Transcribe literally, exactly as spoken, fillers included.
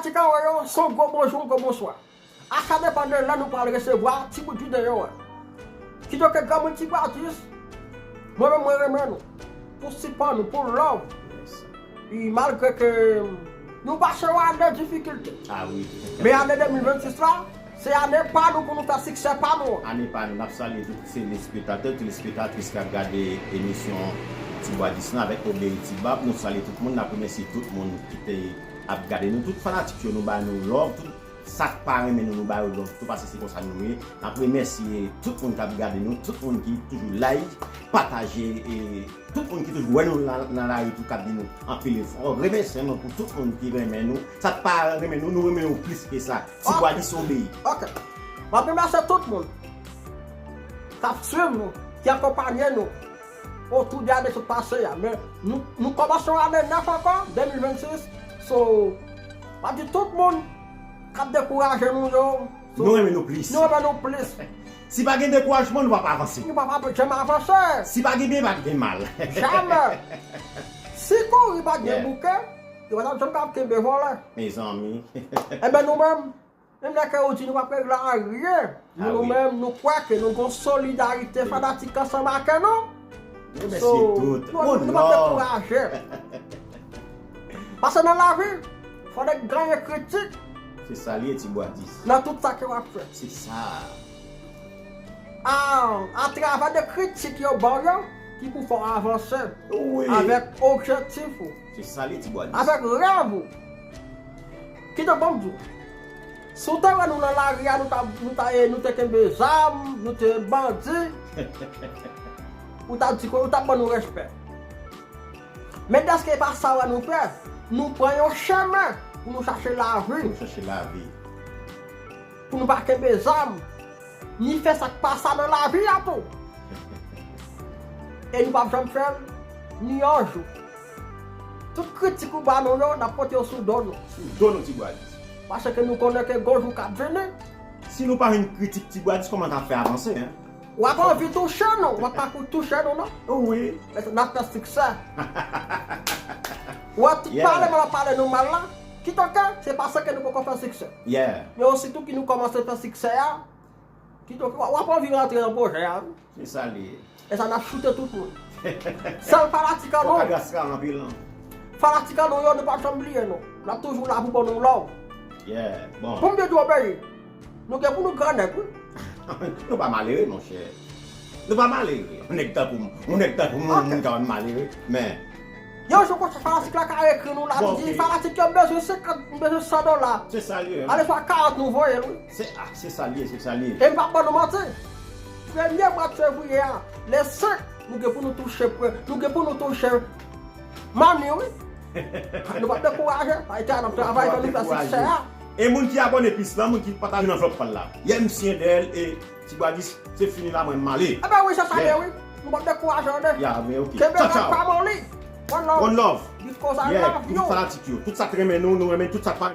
Ka wè yo, se yon gwo bonjou, yon gwo bonswa. A sa depann de lè nou pral resevwa ti bout videyo a. Kidonk, granmoun Ti Bwa Dis, mwen menm mwen renmen nou pou sipò nou, pou love. E malgre ke nou pase yon ane difikilte. Ah wi. Men ane de mil vennsis la, se ane pa nou pou nou fè siksè pa nou. Ane pa nou, n ap salye tout telespektatè, telespektatris k ap gade emisyon Ti Bwa Dis lan avèk Obey Ti Bab. Nou salye tout moun, n ap remèsye tout moun ki te ap gade nou, tout fanatik yo, nou ba nou love, tout sa k pa renmen nou, nou ba yo love tou, paske se konsa nou ye. N ap remèsye tout moun k ap gade nou, tout moun ki toujou like, pataje, e tout moun ki toujou wè nou nan, nan lari tou, k ap di nou anpil efò. Remèsyeman pou tout moun ki renmen nou. Sa k pa renmen nou, nou renmen yo plis ke sa. Ti Bwa Dis Obey. Ok. M ap remèsye tout moun k ap swiv nou, ki akonpanye nou otou de ane sot pase a. Men nou, nou kòmanse yon ane nèf ankò, de mil vennsis. So, m ap di tout moun k ap dekouraje nou yo, so, nou renmen nou plis. Nou renmen nou plis. Si pa gen dekourajman, nou p ap avanse. Nou p ap janm avanse. Si pa gen byen, pa gen mal. Jamè. Si kouri pa t gen bouke, yo pa t ap janm ka kenbe vòlè. Mezanmi. Enben nou menm, menm lè ke yo di nou p ap regle anyen, nou, nou menm, nou kwè ke nou gon solidarite fanatik ansanm ak nou. Nou remèsye tout. So, nou, nou p ap dekouraje. Paske nan lavi, fò nèg genyen kritik. Se sa l ye, Ti Bwa Dis. Nan tout sa ke w ap fè. Se sa. A, atravè de kritik yo ba w yo, ki pou fè w avanse avèk objektif ou. Se sa l ye, Ti Bwa Dis. Avèk rèv ou. Kidonk, ban m di w, si w te wè nou nan lari a, nou ta, nou ta, e, nou te kenbe zam, nou te bandi, ou ta di ke, ou ta ban nou respè. Men dèske e pa sa w wè nou fè, nou pran yon chemen pou nou chache lavi. Nou chache lavi. Pou nou pa kenbe zam, ni fè sa k pa sa nan lavi a tou. E nou p ap janm fè l, ni yon jou. Tout kritik ou ba nou yo, n ap pote yo sou do nou. Sou do nou, Ti Bwa Dis. Paske nou konnen ke gon jou k ap vini. Si nou pa jwenn kritik Ti Bwa Dis, kòman n ap fè avanse, en? W ap anvi touche nou, w ap pa pou touche nou, non. Wi. Men n ap fè siksè. W ap tout pale mal, w ap pale nou mal la. Kidonk, se paske nou poko fè siksè. Men ositou ki nou kòmanse fè siksè a, kidonk, w ap anvi rantre nan pwojè a. Se sa l ye. E sa n ap choute tout moun. Sèl fanatik an nou. Fanatik an nou yo, nou p ap janm bliye nou. N ap toujou la pou ban nou love. Yeah, bon. Pou m te di w, Obey, nou gen pou nou grannèg, wi. Nou pa malere, monchè. Nou pa malere. Yon nèg tankou m, yon nèg tankou m, yon moun ka wè m malere. Men yon jou konsa, fanatik la ka ekri nou la, li di, fanatik yo, m bezwen senkant, m bezwen san dola. Se sa l ye. Aleswa karant nou voye l, wi. Se, a, se sa l ye, se sa l ye. E m p ap ban nou manti. Premye mwa fevriye a, le senk, nou gen pou nou touche pre, nou gen pou nou touche mani, wi. Nou p ap dekouraje. Ayiti a, n ap travay, fò nou fè siksè a. E moun ki abòne plis la, moun ki pataje anvlòp pa l la. Yè m siyen dèyè l e Ti Bwa Dis, se fini la, mwen m ale. Enben wi, se sa l ye, wi. Nou p ap dekouraje, tande. Ya, men ok. Kenbe rad pa moli. One love. One love. Because I love you. Tout fanatik yo, tout sa k renmen nou, nou renmen tout sa k pa